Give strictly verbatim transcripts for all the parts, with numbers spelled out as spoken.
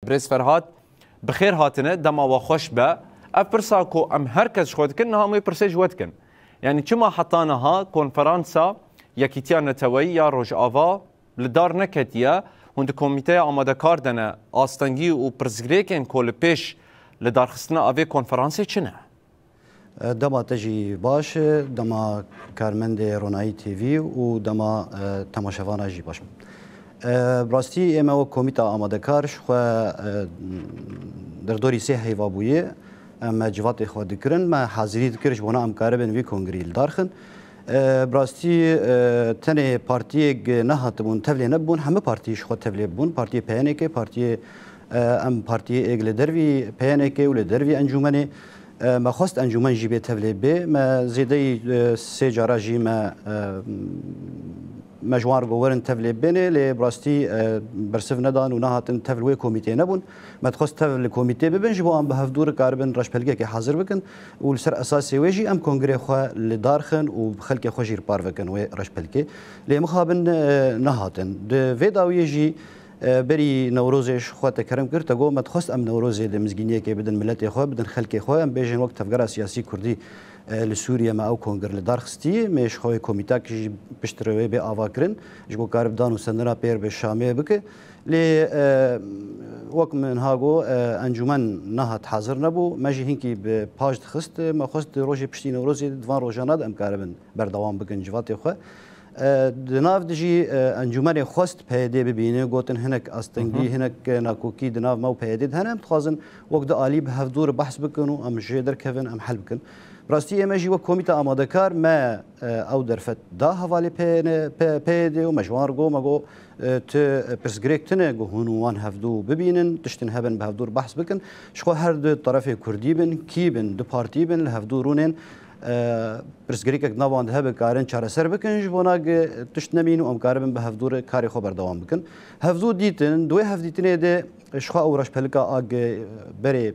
Birêz Ferhat, bi xêr hatine, dema we xweş be. Ev pirsa ku em her kes ji xwe dikin, niha em wê pirsê ji we dikin. Yanî çima heta niha konferansa Yekîtiya Neteweyî ya Rojava li dar neketiye? Hûn di komîteya amadekar de ne, astengî û pirsgirêkên ku li pêş li darxistina avê konferansê çi ne? E, dema te jî baş, e, dema karmendê Ronahî T V û dema, e, temaşevana jî baş. E, bi rastî ême wek komîta amadekar ji xwe, e, derdorî sê heyva bûye. Em me civatê xwe dikirin, me hazirî dikir ji bona em karibin vî kongrî li dar xin. E, bi rastî, e, tenê partiyek nehatibûn, tevlê nebûn, hemî partî ji xwe tevlê bûn. Partiyê P N K, partiyê, e, em partiyê êk li dervî P N K û li dervî encûmenê. E, me xwest encûmen jî bê tevlê bê. Me zêdeyî, e, sê cara jî me, e, me ji wan re got werin tevlê bênê, lê bi rastî, e, bersiv nedan û nehatin tevl wê komîtê nebûn. Me dixwest tevl li komîtê bibin, ji bo em bi hevdû re karibin reşpelkekê hazir bikin û li ser esasê wê jî em kongrê xwe li dar xin û xelkê xwe jî li parve kin wê reşpelkê. Lê mixabin, e, nehatin. Di vê dawiyê jî, e, berî Newrozê ji xwe te kerem kir, te got, me dixwest em Newrozê di mizgîniyekê bidin miletê xwe, bidin xelkê xwe, em bêjin wek tevgera siyasî kurdî, e, li Sûriye me ew kongir li dar xistî, me ji xwe wê komîtak jî piştre wê bê ava kirin, ji bo karib dan û sendina pêr bi Şamê bike. Lê, e, wek min ha got, e, encûmen nehat hazir nebû, me jî hinkî bi paş dixist, me xwest di rojê piştî Newrozê di van rojana de em karibin berdewam bikin civatê xwe. E, di nav de jî, e, encûmenê xwest P Y D bibîne, gotin hinek astengî, Hı hı. hinek, e, nakokî di nav me û P Y D de hene, em dixwazin wek du alî bi hevdû re behs bikin û em jê derkevin, em hel bikin. Bi rastî ême jî wek komîta amadekar me, e, ew derfet da hevalê P N, P-, P Y D û me ji wan re got, me got, e, tu, e, pirsgirêk tune ku hûn û wan hevdû bibînin, tiştin hebin bi hevdû re behs bikin. Ji xwe her du terefê kurdî bin, kî bin, du partî bin, li hevdû rûnên, e, pirsgirêkek di nav wan de hebe karin çareser bikin, ji bona ge tişt nemîn û em karibin bi hevdû re karê xwe berdewam bikin. Hevdû dîtin, di wê hevdîtinê de ji xwe ew reşpelika a ge berê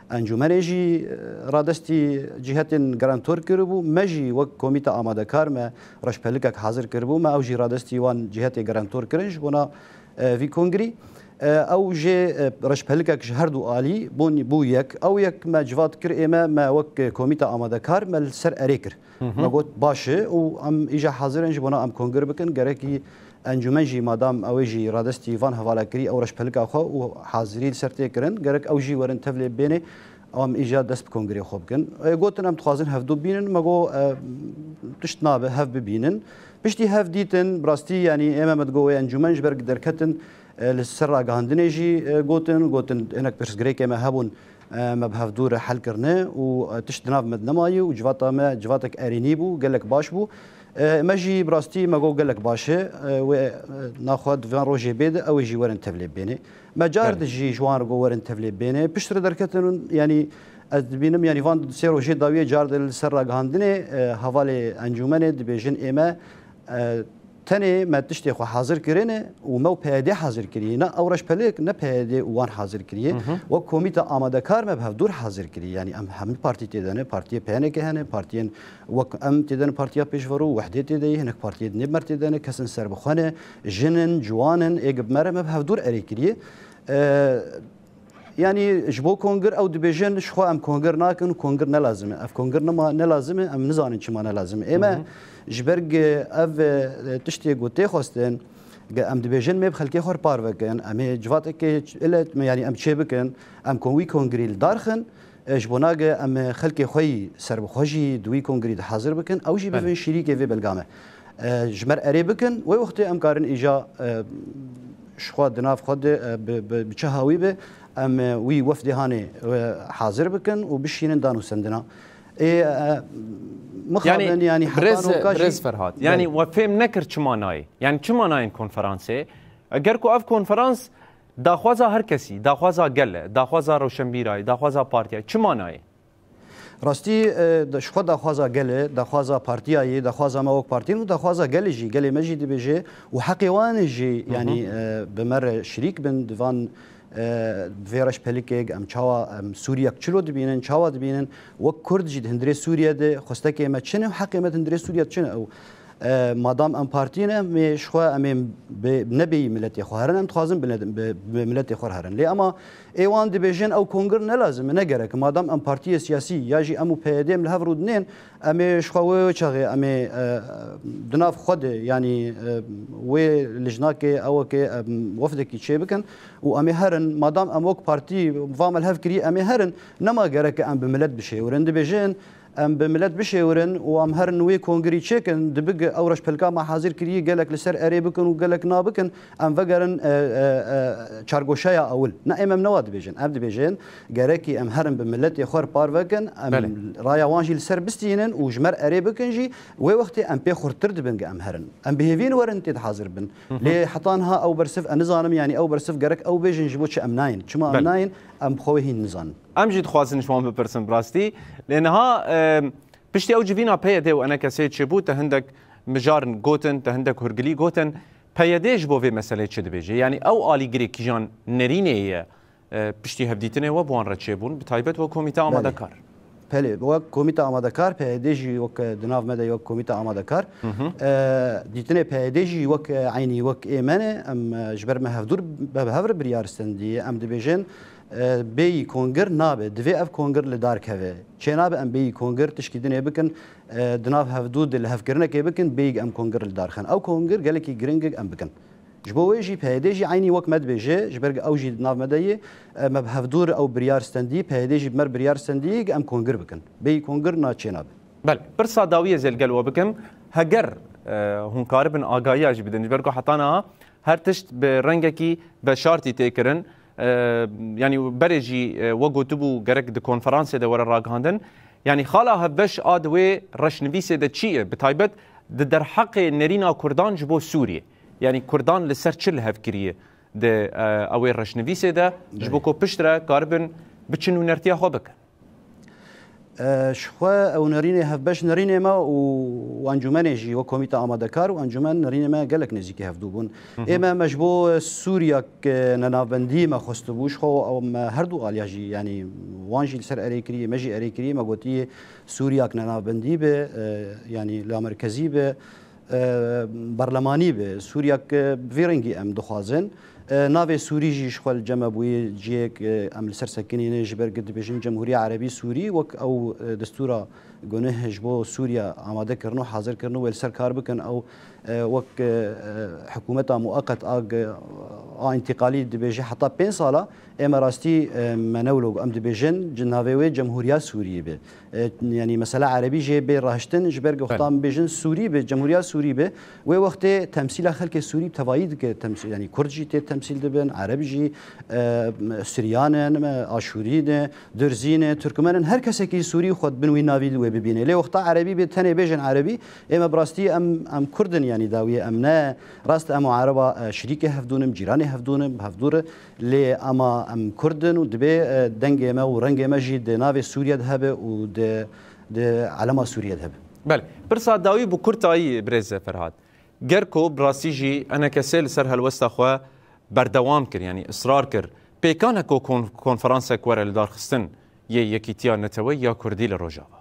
encûmenê jî, e, radestî cîhetên garantor kiribû. Me jî wek komîta amadekar me reşpelikek hazir kiribû. Me ew jî radestî wan cîhetê garantor kirin ji bona, e, vî kongrî. E, ew jê, e, reşpelikek ji her du alî bûn, bû yek. Ew yek me civat kir ê me, me wek komîta amadekar me li ser erê kir. Hı hı. Me got, baş e û em îja hazir in ji bona em kongir bikin. Gerekî encûmen jî, madam ew ê jî radestî van hevala kirî, ew reşpelika xwe û hazirî li ser tê kirin, gerek ew jî werin tevlê bênê, ew em îja dest bi kongrê xwe bikin. E, gotin, em dixwazin hevdû bînin. Me got, e, tişt nabe, hev bibînin. Piştî hev dîtin, bi rastî, yanî ê me me digot wê encûmen ji ber derketin, e, li ser ragihandinê jî, e, gotin, gotin hinek pirsgirêkê me hebûn, e, me bi hevdû re hel kirine û, e, tişt di nav me de nemayî û civata me civatek erênî bû, gelek baş bû. E, me jî bi rastî me got gelek baş e, e, wê, e, naxwe di van rojê bê de ew ê jî werin tevlê bênê. Me car Belê. di jî ji wan re got werin tevlê bênê. Piştre derketin, yanî ez dibînim, yanî van sê rojê dawiyê car de li ser ragihandinê, e, hevalê encûmenê dibêjin ê me, e, tenê me tiştê xwe hazir kirine û me û P Y D hazir kiriye. Ne ew reşpelêk, ne P Y D û wan hazir kiriye. Hı hı. Wek komîta amadekar me bi hevdûr hazir kiriye. Yanî em hemî partî tê de ne, partiyê P N K hene, partiyên wek em tê de ne, Partiya Pêşverû, Wehdê tê de ye, hinek partiyê dinê me tê de ne, kesên serbixwe ne, jin in, ciwan in, ê bi me re me bi hevdûr erê kiriye. E, Yanî ji bo kongir ew dibêjin, ji xwe em kongir nakin û kongir ne lazim e. Ev kongir nema ne lazim e, em nizanin çima ne lazim e. Ê me Hı hı. ji ber ge ev, e, tiştê ku tê xwestin, ge em dibêjin, mê bi xelkê xwe re parve kin, em ê civatekê ile, yanî em çê bikin, em kon wî kongirî li dar xin, e, ji bona ge em xelkê xwe yî serbixwe jî di wî kongirî de hazir bikin, ew jî Belê. bibin şirîkê vê belga me. E, ji me re erê bikin, wê wextê em karin îja, e, ji xwe di nav xwe de, e, bi, bi, bi çi hawî be, em, e, wî wefdê hanê, e, hazir bikin û bişînin dan û sendina. Ê, e, mixabin, Yanî, yanî heta birêz, noka jî birêz Ferhat, Belê. yanî we fêm nekir çima nayê? Yanî çima nayên konferansê? Eger ku ev konferans daxwaza her kesî, daxwaza gel e, daxwaza rewşenbîra ye, daxwaza partiya ye, çima nayê? Rastî, e, da-, ji xwe daxwaza gel e, daxwaza partiya ye, daxwaza me wek partî û daxwaza gelê jî, gelê me jî dibêje û heqê wan e jî, Hı hı. yanî, e, bi me re şirîk bin, di van, e, vê reşpelikê em çawa, em Sûriyek çilo dibînin, çawa dibînin, wek Kurd jî di hundirê Sûriye de xwestekê me çi ne û heqê me di hundirê Sûriye de çi ne ew. E, madam em partî ne, em ê ji xwe em ê bi, ne bêyî miletê xwe herin, em dixwazin bi, bi, bi miletê xwe herin. Lê ema ê wan dibêjin ew kongir ne lazim e, ne gerek. Madam em partiyê siyasî ya jî em û P Y D em li hev rûdinên, em ê ji xwe wê, wê çaxê em ê, e, di nav xwe de, yanî, e, wê lijnakê, ewekê, em wefdekî çêbikin û em ê herin. Madam em wek partî va me li hev kirî, em ê herin. Nema gerek e em bi milet bişêwirin. Dibêjin, em bi milet bişêwirin û em herin wê kongirî çêkin, dibig ew reşpilka me hazir kirî, gelek li ser erê bikin û gelek nabikin, em vegerin, e, e, e, çargoşeya ewil. Ne, em, em newa dibêjin. Em dibêjin, gerekî em herin bi miletê xwe re parve kin, em Belê. raya wan jî li ser bistînin û ji me re erê bikin jî, wê wextê em pê xurttir dibin ge em herin. Em bi hêvî werin tê de hazir bin. Hı hı. Lê heta niha ew bersiv, ez nizanim, yanî ew bersiv gerek ew bêjin ji bo çi em nayên. Çima em Belê. nayên, em bi xwe wê hîn nizanin. Em jî dixwazin ji wan bipirsin bi rastî. Lê niha, e, piştî ew civîna P Y D û E N K S'ê çêbû, te hindek mijar gotin, te hindek hurgilî gotin. P Y D ji bo vê meseleyê çi dibêje? Yanî ew alîgirê kîjan nerînê ye, e, piştî hevdîtinê we bi wan re çêbûn, bi taybet we komîte Belê. amadekar? Belê, wek komîte amadekar, P Y D jî wek, e, di nav me de wek komîte amadekar. Hı hı. E, dîtinê P Y D jî wek, e, eynî wek ê me ne, em, e, ji ber me hevdûr, be bi hev re biryar stendî. Em dibêjin, e, bêyî kongir nabe, divê ev kongir li dar keve. Çê nabe em bêyî kongir tişkî dinê bikin, e, di nav hevdû de li hevkirinekê bikin, bêyî em kongir li dar xin. Ew kongir gelekî giring e em bikin. Ji bo wê jî P Y D jî eynî wek me dibêje, ji ber ew jî di nav me de ye, e, me bi hevdû re ew biryar stendî, P Y D jî bi me re biryar stendî, em kongir bikin. Bêyî kongir na çê nabe. Belê, pirsa dawiyê zê li gel we bikim. Heger, e, hûn karibin agahiya jî bidin, ji ber ku heta niha her tişt bi rengekî veşartî tê kirin. E, yanî berê jî, e, we gotibû gerek di konferansê de were ragihandin. Yanî xala hevbeş a di wê reşnivîsê de çi ye? Bi taybet di derheqê nerîna Kurdan ji bo Sûriyê. Yanî Kurdan li ser çi li hev kiriye di, e, ew ê reşnivîsê de, ji bo Belê. ku piştre karibin biçin û nertiya xwe bikin? E, ji xwe ew nerînê hevbeş nerînê me û encûmenê jî wek komîte amadekar û encûmen nerînê me gelek nêzîkî hevdû bûn. Hı hı. Ê me, me ji bo Sûriyak, e, nenavbendî me xwestibû, ji xwe ew me her du aliya jî, yanî wan jî li ser erê kirî, me jî erê kirî, me gotî Sûriyak nenavbendî be, e, yanî lamerkezî be, e, berlemanî be. Sûriyak, e, bi vî rengî em dixwazin. E, navê Sûrî jî ji xwe li cem me bûye cihêk, e, em li ser sekinîne, ji ber ku dibêjin Cemhuriya Erebî Sûrî, wek ew, e, destûra gunih ji bo Sûriya amade kirin û hazir kirin û wê li ser kar bikin. Ew, e, wek, e, e, hikûmeta mueqet a, a întîqalî dibêje heta pênc sala, ê me rastî, e, me ne wilo em dibêjin, ci navê wê Cemhuriya Sûriyê be. E, yanî mesela erebî jê bê rahiştin, ji ber ku Belê. wexta em bêjin Sûrî be, Cemhuriya Sûrî be, wê wextê temsîla xelkê Sûrî bi tevayî dike, temsîl, yanî Kurd jî tê temsîl dibin, Ereb jî, e, Siryan in, Aşûrî ne, Durzî ne, Turkmen in, her kesekî Sûrî xwe bin wî navî wê bibîne. Lê wexta erebî bê, tenê bêjin erebî, ê me bi rastî em, em Kurd in, yanî dawiyê em ne, rast em û ereba, e, şirîkê hevdû ne, cîranê hevdû ne, bi hevdû re. Lê ema em Kurd in û dibê, e, dengê me û rengê me jî di navê Sûriye de hebe û di, di elema Sûriye de hebe. Belê. Pirsa dawî bi kurtayî birêz Ferhat. Ger ku bi rastî jî E N K S li ser helwesta xwe berdewam kir, yanî israr kir, pêkan e ku kon-, konferansek were lidarxistin yê Yekîtiya Neteweyî ya Kurdî li Rojava?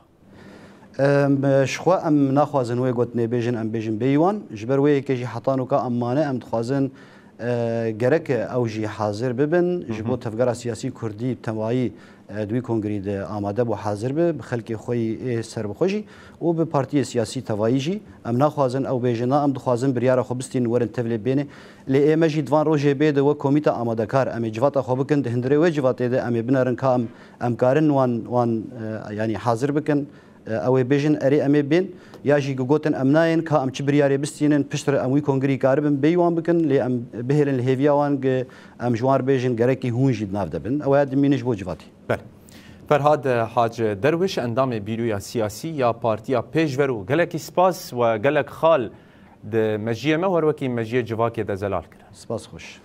Em, ji xwe em naxwazin wê gotinê bêjin, em bêjin bêyî wan. Ji ber wê yekê jî heta nûka em mane, em dixwazin, e, gerek ew jî hazir bibin. Ji bo Hı hı. tevgera siyasî kurdî bi tevayî, e, di wî kongrî de amade bû, hazir be, bi xelkê xwe yî ê serbixwe jî û bi partiyê siyasî tevayî jî. Em naxwazin ew bêjin, na, em dixwazin biryara xwe bistînin, werin tevlê bêne. Lê ê me jî di van rojê bê de wek komîta amadekar, em ê civata xwe bikin, di hundirê wê civatê de em ê binerin ka em, em karin wan, wan, e, yanî hazir bikin, e, ew ê bêjin, erê em ê bên, ya jî ku gotin em nayên, ka em çi biryarê bistînin, piştre em wî kongirî karibin bêyî wan bikin, lê em bihêlin li hêviya wan, ge em ji wan re bêjin, gerekî hûn jî di nav de bin. Ew ya dimînin ji bo civatî. Belê. Ferhad Hac Derwiş, endamê Bîroya Siyasî ya Partiya Pêşver û gelekî spas we gelek xal di mejiyê me û her wekî mejiyê civakê de zelal kirin. Spas xweş.